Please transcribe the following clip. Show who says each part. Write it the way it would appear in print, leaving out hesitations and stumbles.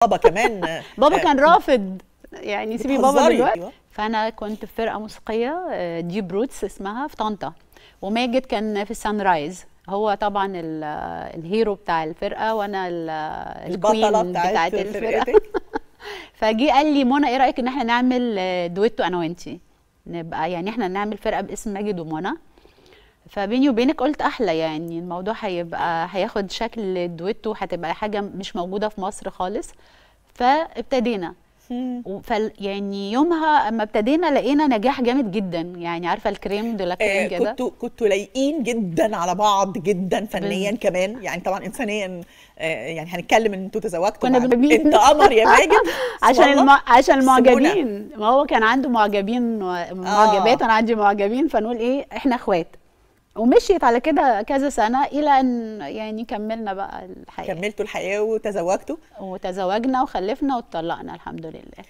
Speaker 1: بابا كمان
Speaker 2: بابا كان رافض، يعني سيبي بابا
Speaker 1: بتهزري؟
Speaker 2: دلوقتي.
Speaker 1: أيوة.
Speaker 2: فانا كنت في فرقه موسيقية Deep Roots اسمها في طنطا، وماجد كان في Sunrise، هو طبعا ال hero بتاع الفرقة وانا
Speaker 1: البطلة
Speaker 2: ال queen
Speaker 1: بتاعت
Speaker 2: بتاعت الفرقة.
Speaker 1: فرقتك.
Speaker 2: فجي قال لي منى ايه رايك ان احنا نعمل دويتو انا وانتي، نبقى يعني احنا نعمل فرقه باسم ماجد ومنى. فبيني وبينك قلت احلى، يعني الموضوع هيبقى هياخد شكل دويتو، هتبقى حاجة مش موجودة في مصر خالص. فابتدينا يعني يومها اما ابتدينا لقينا نجاح جامد جدا، يعني عارفه ال crème de la crème كده.
Speaker 1: كنتوا لايقين جدا على بعض جدا فنيا كمان، يعني طبعا انسانيا، يعني هنتكلم ان انتوا تزوجتوا
Speaker 2: كنا
Speaker 1: بعد.
Speaker 2: بنبين.
Speaker 1: انت قمر يا ماجد.
Speaker 2: عشان
Speaker 1: والله.
Speaker 2: عشان
Speaker 1: سيبونا.
Speaker 2: المعجبين، ما هو كان عنده معجبين ومعجبات وانا عندي معجبين، فنقول ايه احنا اخوات. ومشيت على كده كذا سنة الى ان يعني كملنا بقى الحياة.
Speaker 1: كملتوا الحياة وتزوجتوا.
Speaker 2: وتزوجنا وخلفنا واتطلقنا الحمد لله.